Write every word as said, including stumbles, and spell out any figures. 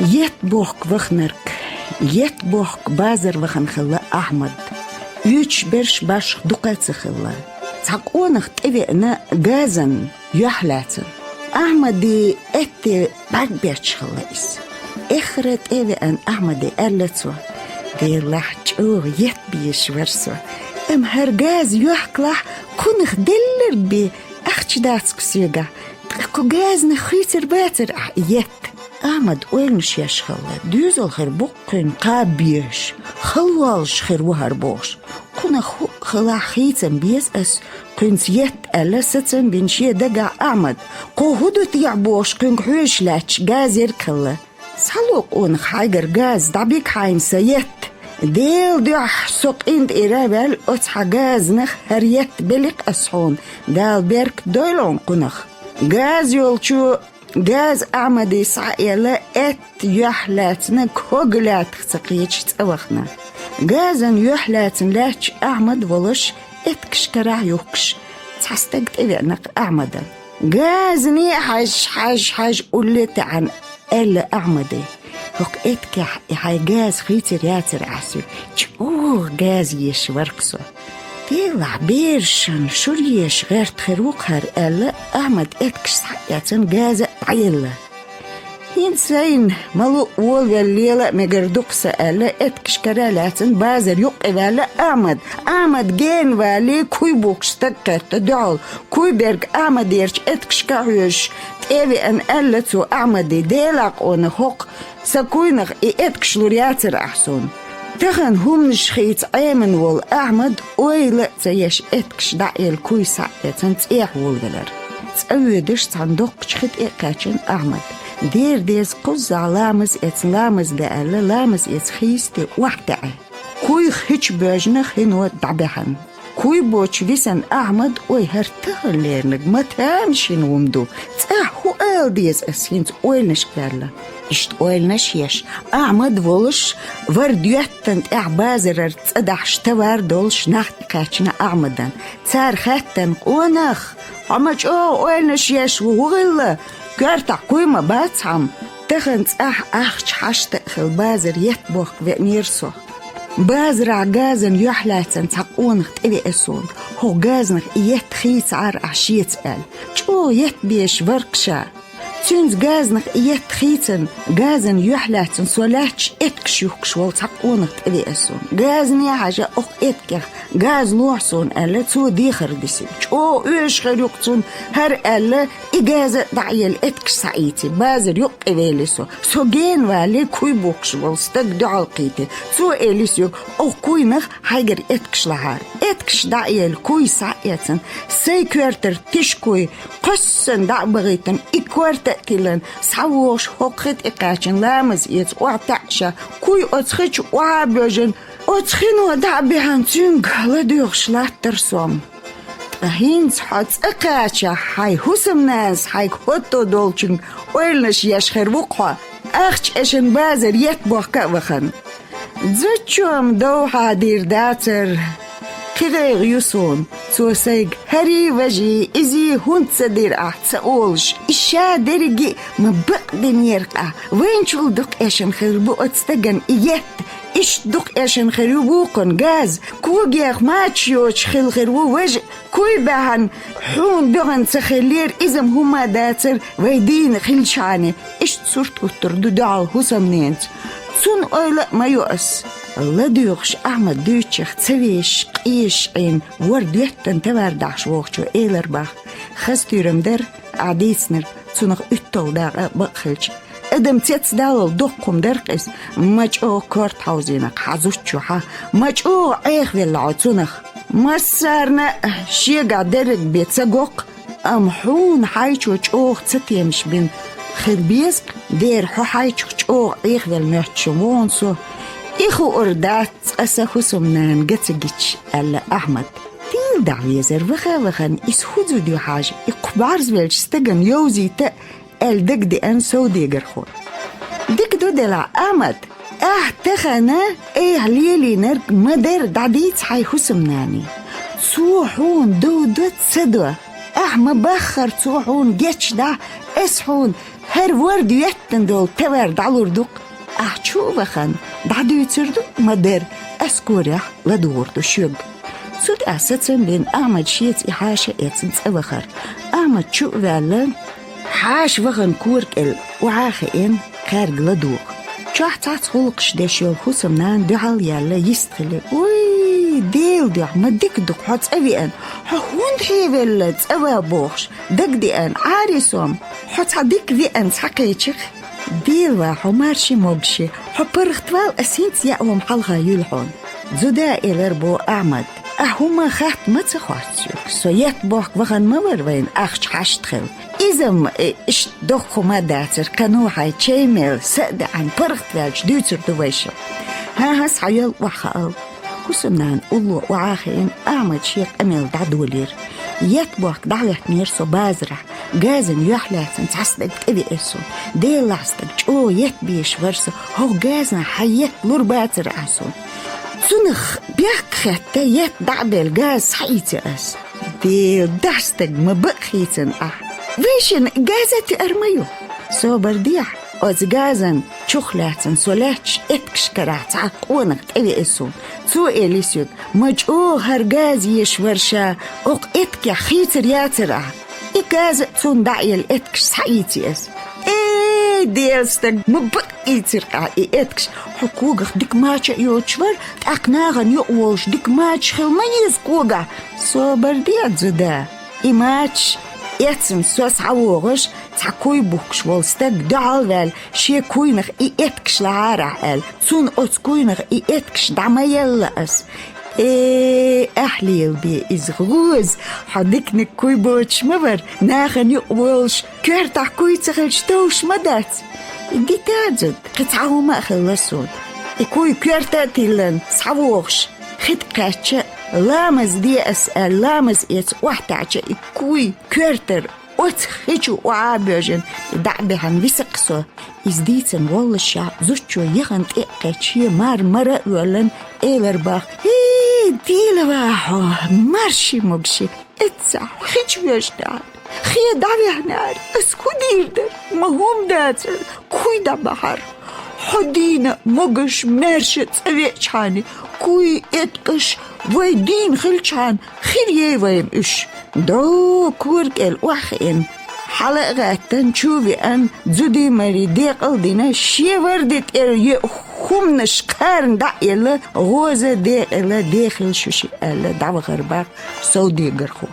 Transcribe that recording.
Етт бохка ваханарг, етт бохка базар вахана хилла Ахьмад. Оьцуш берш башха дукха ца хилла. Цхьа къонах тӀевеана газан юьхь лаьцна. Ахьмаде этта бӀаргабетташ хилла иза. Эххар тӀевеана Ахьмаде аьлла цо: «Делахь, чӀогӀа етт безаш вар со. Амма хӀара газа юьхькалахь кхунах делларг бе ахча дац-кх соьгахь. Ткъа кху газанах хийцар бацар ахь и етт?» Ахьмада ойланаш еш хилла, доьзал хир бу-кх кхуьнан кхаба безаш, хала воллуш хир ву хӀара бохуш. Кхунах хӀуъа хилахь хийца беза ас кхуьнца етт аьлла, сацам бина шен дагахь Ахьмада. Кхо хӀун ду техьа бохуш кхуьнга хьоьжуш лаьтташ газа ерг хилла. «Схьало, къонах, хьайгара газа, дӀабига хьайна сан етт. Делан дуьхьа со къинтӀера а ваьлла, оцу хьан газанах хӀара етт белли-кх ас хьуна, Дала беркат дойла хьуна кхунах». Газа йолчо газа Ахьмаде схьа а елла, этта юьхь лаьцна ког лаьттах ца кхеташ цӀа вахана. Газан юьхь лаьцна лаьтташ Ахьмад волуш, эткаш карахь юхкуш, цхьа стаг тӀевеана-кх Ахьмадан. «Газане а хьажа, хьажа, хьажа, улле а таьӀна», — аьлла Ахьмаде. «ХӀокху эткехь и хьайн газа хийцар яцара ахь соьга, чӀогӀа газа езаш вар-кх со». «Делахь, берашна шура езаш гӀерта хир ву-кх хӀара», — аьлла, Ахьмада эткаш схьа а эцна, газа а дӀаелла. «ХӀинца сайна ма луъу, волавелла лела а мегар ду-кх сан», — аьлла, эткаш кара а лаьцна, базар юккъе ваьлла Ахьмад. Ахьмад гена валале, куй бухкуш стаг кхетта дуьхьал. Куй берг Ахьмадерчу эткашка а хьоьжуш, тӀе а веана, аьлла цо Ахьмаде: «Делахь, къонах, хӀокху сан куйнах и эткаш лур яцара ахь суна. Тахана хӀуманаш хийца Ӏемина волу Ахьмад ойла а ца еш, эткаш дӀа а елла, куй схьа а эцна, цӀехьа волавелира». ЦӀа воьдуш цхьана доккхачу хи тӀе а кхаьчна Ахьмад. Дера деза кхуззахь ламаз эцна, ламаз де аьлла, ламаз эца хийсте охьатаьӀна. Куй хи чу боьжна, хино дӀабаьхьна. Куй боцуш висина Ахьмад: «Ой, хӀара таханлерниг ма тамашийна хӀума ду. ЦӀахь хӀун ала деза ас хӀинца?» — ойланашка ваьлла. Иштта ойланаш еш, Ахьмад волуш, вар доьттина тӀехь базарара цӀа дахьаш товар долуш нах тӀекхаьчна Ахьмадан. Цара хаьттина: «Къонах, хьо ма чӀогӀа ойланаш еш ву, хӀун хилла? Коьртахь куй ма бац хьан?» Тахана цӀахь ахча хьашта а хилла, базар етт бохка веанера со. Базарахь газан юьхь лаьцна цхьа къонах тӀевеа суна, хӀокху газанах и етт хийцахьара ахь шеца аьлла. ЧӀогӀа етт безаш вар-кх ша. Цуьнца газанах и етт хийцина, газан юьхь лаьцна со лаьтташ, эткаш юхкуш волу цхьа къонах тӀевеа суна. Газане а хьажа, хӀокху эткех газа лохьа суна аьлла, цо дехар дисина. ЧӀогӀа оьшуш хир ю-кх цунна хӀара аьлла, и газа а дӀа а елла, эткаш схьаийци, базар юккъе вели со. Со гена валале, куй бухкуш волу стаг дуьхьал кхийти. Цо элира соьга: «Оха куйнах хьайгара эткаш лахьара». Эткаш дӀа а елла, куй схьа а эцна, сайн коьртара тиша куй кхоьссина дӀа а бахийтина, и корта а тиллина, схьавогӀуш хӀокху хи тӀе кхаьчна, ламаз эца охьатаьӀна ша, куй оцу хи чу охьа а боьжна, оцу хино дӀа а баьхьна, цуьнга ладоьгӀуш латтара со. Ткъа хӀинца хьо цӀа кхачахь, хьайн хӀусамнанас хьайга хӀотто долчуьнга ойланаш еш хир ву-кх хьо. Ахча эшна базар етт бохка а вахана. Зудчо-м дов хьан дийр дацара, кхин гӀайгӀа ю суна. Цо сайга: «ХӀарий, важий, изий хӀунда ца дира ахь?» — ца олуш, и ша дерриге а ма бакъдинера-кх ахь. Вайначул дукха эшна хир бу оцу стагана и етт. Иштта дукха эшна хир ю вукхунна газа. Когех мачаш йоцуш хилла хир ву важа. Куй баьхьна хьуна дуьхьал ца хиллера, иза-м хӀумма а дацара вай дийна хилчхьана. Иштта сурт хӀуттур ду дуьхьал хӀусамненца. Цунна ойла а ма йо ас. ЛадуьйгӀуш Ахьмад дуьйцучех ца вешаш, къежаш Ӏийна, вар доьттина товар дахьаш вогӀучо элира боху: «Хаза туьйра-м дара ахь дийцинарг, цунах уьтталгӀа дакъа а бакъ хилча. Адам цецдаллал доккха хӀума дара-кх иза, ма чӀогӀа корта хьовзийна-кх хьан зудчо хьан, ма чӀогӀа Ӏехавелла хьо цунах. Массарна а шегахь дерриг бен ца го-кх, амма хьуна хьайчо чӀогӀа цатемаш бина хила беза-кх, дера хьо хьайчух чӀогӀа Ӏехавелла моьттуш-м ву хьуна со. И хуур дац цкъа сан хӀусамнана ган ца гича», — аьлла Ахьмада. Тила дӀа везара, ваха а вахана, иза хӀун зуда ю хьажа, и кху бӀарзвеллачу стагана йовзийта а, аьлла дагадеана совдегархо. «Дика ду делахь, Ахьмад, ахь тахана айхьа лелийнарг ма-дарра дӀадийца хьайн хӀусамнане. Цо хьуна дов до, ца до, ахь ма-баххара цо хьуна гечдахь, ас хьуна хӀара ворда йоьттан долу товар дӀалур ду-кх. Ахь чу а вахана, дӀадуьйцур ду ма-дарра, ас корехь ладугӀур ду шуьга. Цу тӀехь сацам бина Ахьмад шеца и хьаша а эцна цӀа вахара. Ахьмад чу а ваьлла, хьаша вахана кора кӀел охьа а хиъна, кхаьрга ладугӀу. Чохь цхьацца гӀуллакхаш деш йолу хӀусамнана дуьхьал яьлла йист хили: «Уй, Делан дуьхьа, ма дика ду-кх хьо цӀа веана, хьо хӀунда хьевелла цӀа ван бохуш, дагадеана, Ӏари сом, хьо цхьа дика веана схьакхеча-кх». «Дела ван хьо, марши могуши, хьо паргӀатвал, ас хӀинца яа хӀума хьалха юьллу хьуна». Зуда элира боху Ахьмада: «Ахь хӀумма хатта ма ца хоьтту соьга. Со етт бохка вахана ма вара вайна ахча хьашт хилла. Иза-м, э, иштта доккха хӀума дацара, кхано хьайн чай мел са а даьӀна, паргӀатваьлча дуьйцур ду вай шиъ». «ХӀан-хӀа, схьайола, охьахаал». ХӀусамнана улло охьа а хиъна, Ахьмада шен къамел дӀадолийра. «Етт бохка дӀахӀоьттинера со базарахь. Газана юьхь лаьцна цхьа стаг тӀевеара суна. Делахь, стаг, чӀогӀа етт безаш вара со, хӀокху газанах хьан етт лур бацара ахь суна. Цунах бехк хетта, етт дӀа а белла, газа схьаийци ас». «Дела, дас стаг, ма бакъ хийцина ахь. Вайшинна газа а тиар ма ю». «Собар дехьа, оцу газан чух лаьцна со лаьтташ эткаш карахь цхьа къонах тӀевеа суна. Цо элира соьга: „Ма чӀогӀа хӀара газа езаш вара ша, окху эткех хийцар яцара ахь“. И газа а цунна дӀа а елла, эткаш схьаийци ас». «Эй, Делан стаг, ма бакъ ийцира ахь и эткаш. Хьо когах дика мача а йоцуш вара, тӀаккха нахана юкъа волуш дика мачаш хила ма еза когахь». «Собар де, Зуда. И мачаш эцна со схьавогӀуш, цхьа куй бухкуш волу стаг дуьхьал а ваьлла, шен куйнах и эткаш лахьара ахь аьлла, цунна оцу куйнах и эткаш дӀа ма елла ас». «Э, ахь лелабе иза, гӀоза, хьо диканиг куй боцуш ма вара, нахана юкъа волуш, коьртахь куй ца хилча, товш ма дац». «Дита, Зуда, кхин цхьа хӀума а хилла суна. И куй коьрта а тиллина, схьавогӀуш, хи тӀе кхаьчча, ламаз де ас аьлла, ламаз эца охьатаьӀча, и куй коьртара оцу хи чу охьа а боьжна, и дӀа а баьхьна висакх со». Иза дийцина воллушехь, зудчо яхана тӀе а кхетта, шен мар мара а воьллина, элира боху: «ХӀей, Дела ван хьо, марши могуши, эцца хи чу воьжнехьара, хе дӀаваьхнехьара, ас хӀун дийр дара, ма хӀума дацара, куй дӀабахьара. Хьо дийна могуш, маьрша цӀа веачхьана, куй, эткаш вай дийна хилчхьана, хир ей вайна уьш». Дов кора кӀел охьахиъна, хьала а гӀаьттина, чу а веана, зудий-марий декъал а дина, шен ворди тӀера еа хӀуманаш кхарна дӀа а елла, гӀоза, декъала, дехила шу шиъ аьлла, дӀавахара боху совдегархо.